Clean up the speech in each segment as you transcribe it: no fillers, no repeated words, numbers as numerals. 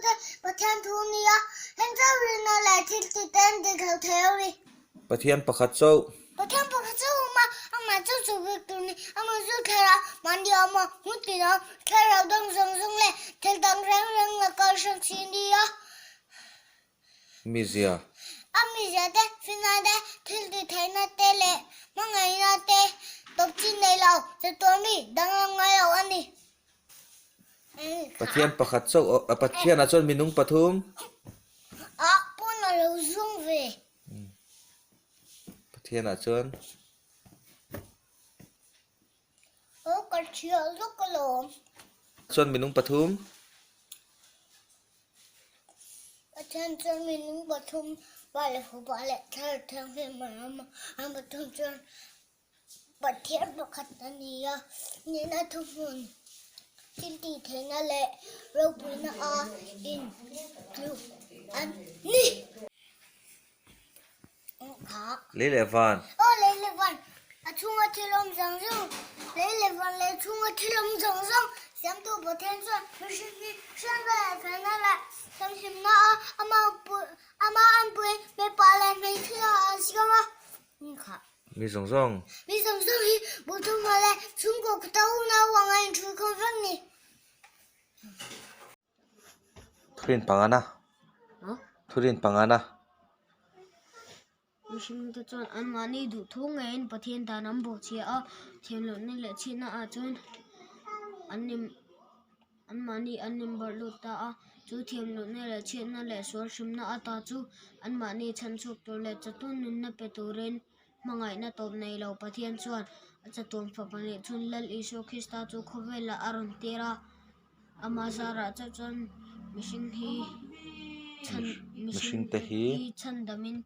te Pathian thu a ni a, heng chauh rinna leh thil tih te an dik lo thei a ni. Pathian pakhat chauh. Pathian pakhat chauh a awm a, amah chauh chu bik tur a ni. Amah chu thlarau mahni a awm a, hmun tin a awm. Thlarau dang zawng zawng leh thil dang reng reng a kal hrang si a ni a. Mizia. A mizia te, finna te, thil tih theihna te leh hmangaihna te tawp chin nei lo, chatuan mi danglam ngai lo a ni. Pathian pakhat chauh a Pathianah chuan minung pathum. A pawn a lo zawng ve. Pathianah chuan. Aw ka thiah lawk alawm. Chuan minung pathum. Pathian chuan minung pathum pa leh fapa leh thlarau thianghlim an awm a, an pathum chuan Pathian pakhat a ni a, nihna thuhmun thil tih theihna leh ropuina a intluk an ni. Lei leh van. Aw lei leh van a chhunga thil awm zawng zawng lei leh van leh chhunga thil awm zawng zawng siamtu Pathian chuan mihring hi hriatna leh felna leh thianghlimna a ama ama anpui mipa leh hmeichhia a siam a kha. Mi zawng zawng. Mi zawng zawng hi Buthuma leh chhungkaw khawta unau ang a inhruikhawm vek ni. Thurin pangana Thurin pangana. Mihringte chuan anmahni duh tho ngeiin Pathian dan an bawhchhia a, thiamlohna leh chhiatna ah chuan an in anmahni an inbarh lut ta a. Chu thiamlohna leh chhiatna leh sual hrimna ata chu anmahni chhanchhuak tur leh chatuan nunna pe turin hmangaihna tawp nei lo Pathian chuan a chatuan fapa nih chhun Lal Isua Krista chu khawvelah a rawn tir a. Ama zarah chauh chuan mihring hi chhan mihring te hi chhandamin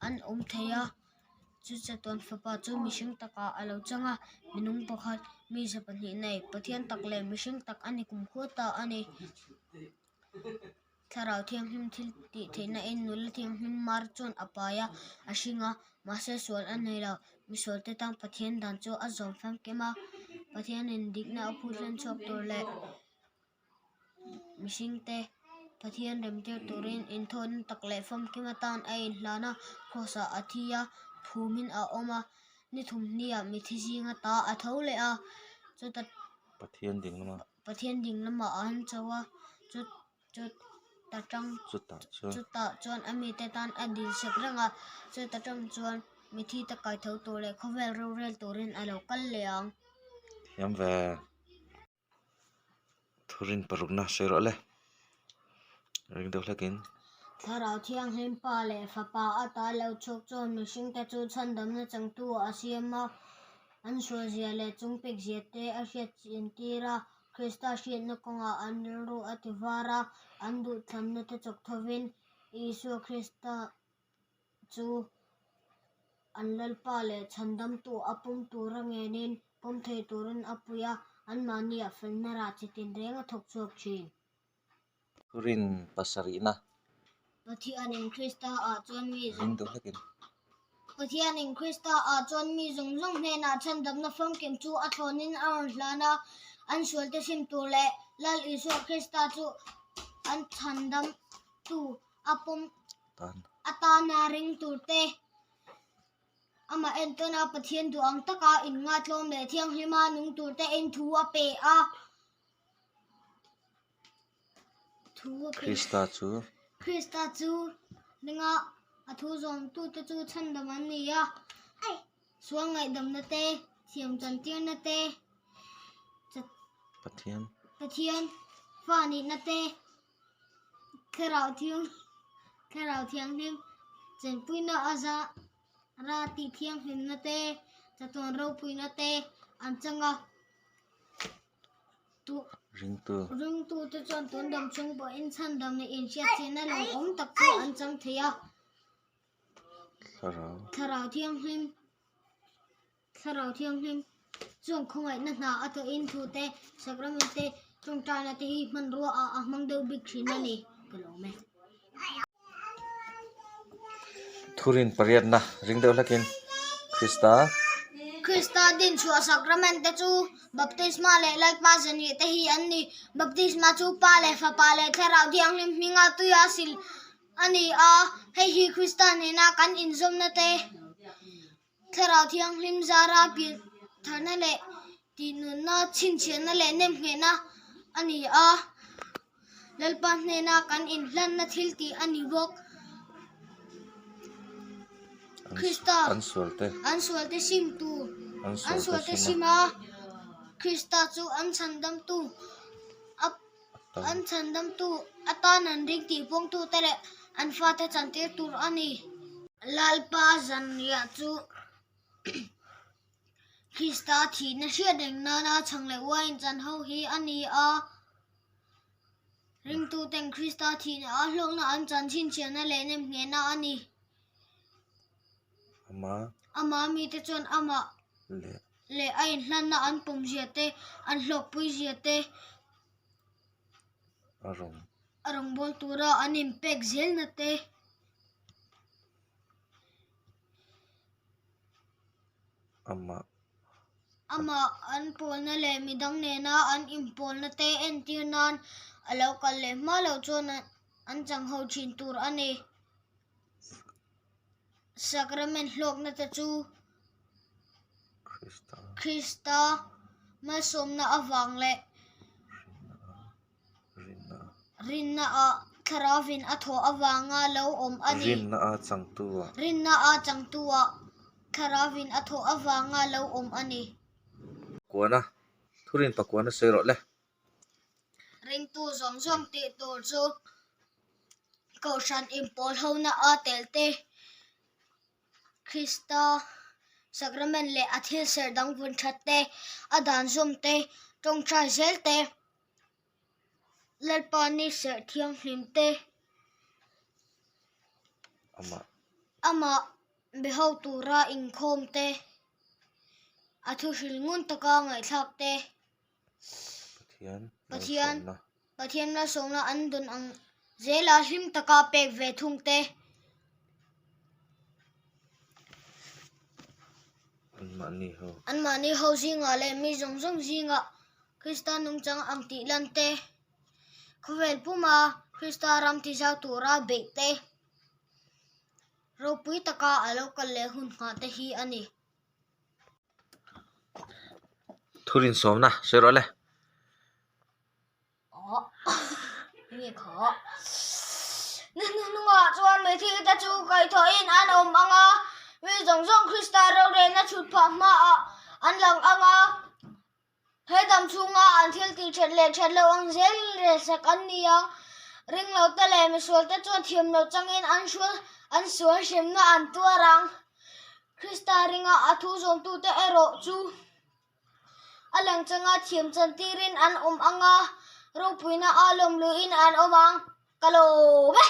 an awm thei a chu chatuan fapa chu mihring takah a lo chang a minung pakhat mi 2 nei Pathian tak leh mihring tak a ni kumkhua ta a ni thlarau thianghlim thil tih theihna in nula thianghlim mar chuan a pai a a hring a mahse sual a nei lo misual te tan Pathian dan chu a zawm famkim a Pathianin dikna a phut hlen chhuak tur leh mihring te Pathian remtir turin inthawhna tak leh famkim atan a inhlan a cross ah a thi a phumin a awm a ni thumhniah mithi zinga ta a tho leh a chuta Pathian ding lamah Pathian ding lamah an cho a chu chuta tang chutah chuan chutah chuan a mite tan a dil sek reng a chuta tang chuan mithi te kai tho tur leh khawvel rorel turin a lo kal leh ang. Thiam ve. Thurin parukna sawi rawh le. Ring deuh hlekin. Thlarau Thianghlim Pa leh Fapa ata lo chhuak chuan mihringte chu chhandamna changtu a siam a, an sualzia leh chungpekzia te a hriat entir a. Krista hriatna kawngah an rilru a ti var a, an duhthlanna te chawk thovin Isua Krista chu an Lalpa leh Chhandamtu a pawm tura ngenin pawm thei turin a pui a, anmahniah felna rah chi tinreng a thawk chhuak thin. Thurin pasarihna. Pathianin Krista ah chuan mi zawng. Ring deuh hlekin. Pathianin Krista ah chuan mi zawng zawng hnenah chhandamna famkim chu a thlawnin a rawn hlan a, an sualte sim tur leh Lal Isua Krista chu an chhandamtu a pawm atana ring turte amah entawna Pathian duh ang taka inngatlawm leh thianghlima nung turte en thu a pe a. Krista chu. Krista chu ringa a thu zawmtute chu chhandam an ni a, sual ngaihdamna te, thiam chantirna te, Pathian. Pathian fa nihna te, thlarau thiang thlarau thianghlim chenpuina a za ra tih thianghlimna te, chatuan ropuina te an chang a. Ringtu. Ringtute chuan tun dam chung pawhin chhandam leh inhriatchhiahna lo awm tak chu an chang thei a. Thlarau. Thlarau Thianghlim Thlarau Thianghlim chuan khawngaihna hna a thawhin thu te, sacrament te, tawngtaina te hi hmanrua ah a hmang deuh bik thin a ni. Ka lawm e. Thurin pariatna ring deuh hlakin Krista. Krista dinchhuah sacrament te chu Baptisma leh Lalpa zanriah te hi an ni. Baptisma chu Pa leh Fapa leh Thlarau Thianghlim hminga tuia sil a ni a, hei hi Krista nena kan inzawmna te, Thlarau Thianghlim zara pian tharna leh tihnunna, chhinchhiahna leh nemnghehna a ni a. Lalpa hnena kan inhlanna thil tih a ni bawk. Krista An sualte an sualte sim tu An an sualte sualte sim a. sim a, Krista chu an chhandamtu a an chhandamtu atan an ring tih pawngtute leh an fate chantir tur a ni. Lalpa zanriah chu Krista thihna hriat reng nana chhang leh uain chan ho hi a ni a. Ringtuten Krista thihna a hlawkna an chan chhinchhiahna leh nemnghehna a ni. Ama mite chuan amah leh a inhlanna an pawmzia te, an hlawkpuizia te, a rawngbâwl tura an inpek zelna te. Amah. Amah an pawlna leh midang nena an inpawlna te entir nan a lo kal leh hma loh chuan an chang ho thin tur a ni. Sacrament hlawkna te chu Krista malsawmna avang leh Rinna ah Thlarauvin a thawh avanga lo awm a ni. Rinna a changtu ah. Rinna a changtu ah Thlarauvin a thawh avanga lo awm a ni. Kuana, Thurin pakuana sawi rawh le. Ringtu zawng zawng tih tur chu Kohhran inpawl hona a tel te, Krista Sacrament leh a thil serh dang vun that te, a dan zawm te, tawngtai zel te, Lalpa ni serh thianghlim te, amah be ho tura inkhawm te, a thuhril ngun taka ngaihthlak te, Pathian Pathian malsawmna an dawn ang zela hlim taka pek ve thung te. Anmahni ho zingah leh mi zawng zawng zingah Krista nungchang ang tih lan te, khawvel puma Krista ram tizau tura beih te, ropui taka a lo kal leh hun nghah te hi a ni. Thurin sawmna sawi rawh le. Ni hnuhnungah chuan mithite chu kaihthawhin an awm ang a, mi zawng zawng Krista rorelna chhut phah hmaah an lang ang a. He dam chhunga an thil tih that leh that loh ang zelin relsak an ni ang. Ringlote leh misualte chuan thiam loh changin an hrual an sual hremna an tuar ang. Krista ringa a thu zawmtute erawh chu a lang changa thiam chantirin an awm ang a, ropuina a lawm luhin an awm ang. Ka lawm e!